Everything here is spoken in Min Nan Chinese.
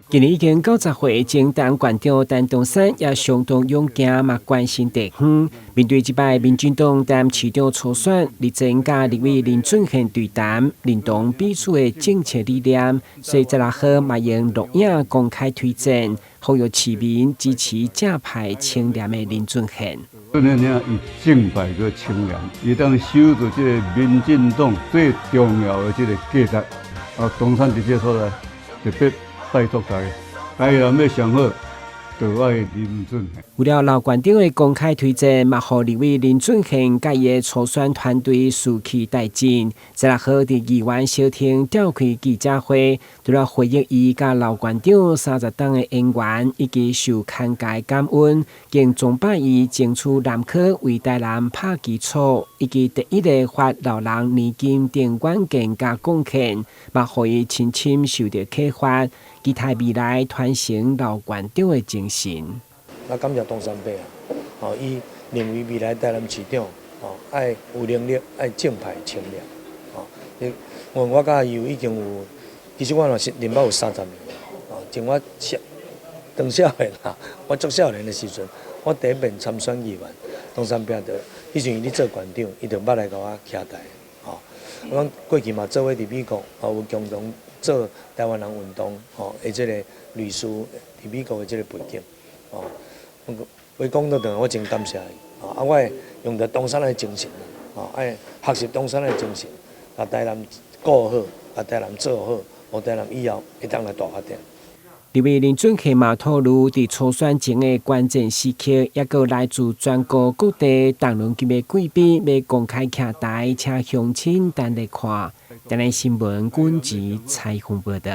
今年已經90歲，前台南縣長陳冬山也相當勇健，嘛關心地方。面對這擺民進黨台南市長初選，力爭佮立委林俊憲對談，認同彼此的政策理念，所以16號嘛用錄影公開推薦，呼籲市民支持正派清廉的林俊憲。俊憲兄伊正派閣清廉，伊當守住這个民進黨最重要的這个價值。啊，冬山佇這个所在特別拜託大家，台南欲上好，就愛林俊憲。有了老縣長的公開推薦，嘛予立委林俊憲佮伊的初選團隊士氣大振。16號佇議員小廳召開記者會，除了回憶伊佮老縣長30冬的姻緣，以及受牽教感恩，更崇拜伊爭取南科為台南拍基礎，以及第一个發老人年金等遠見佮貢獻，嘛予伊深深受著啟發，期待未來傳承老縣長的精神。那感謝冬山伯啊，哦，伊認為未來台南市長，哦，愛有能力，愛正派清廉，哦，我佮伊有已經有，其實我嘛是認捌有30年，哦，從我少當少年啦，我足少年的時陣，我第一遍參選議員，冬山伯就，彼時陣伊咧做縣長，伊就捌來共我徛台，哦，阮過去嘛做伙佇美國，哦，有共同做台灣人運動，吼的這個律師佇美國的這個背景，哦。話講倒轉，我真感謝伊。啊，我會用著冬山的精神，吼，愛學習冬山的精神，共台南顧好，共台南做好，予台南以後會當來大發展。立委林俊憲嘛透露，佇初選前的關鍵時刻，猶閣來自全國各地重量級的貴賓欲公開徛台，請鄉親等咧看。台南新聞軍籍採訪報道。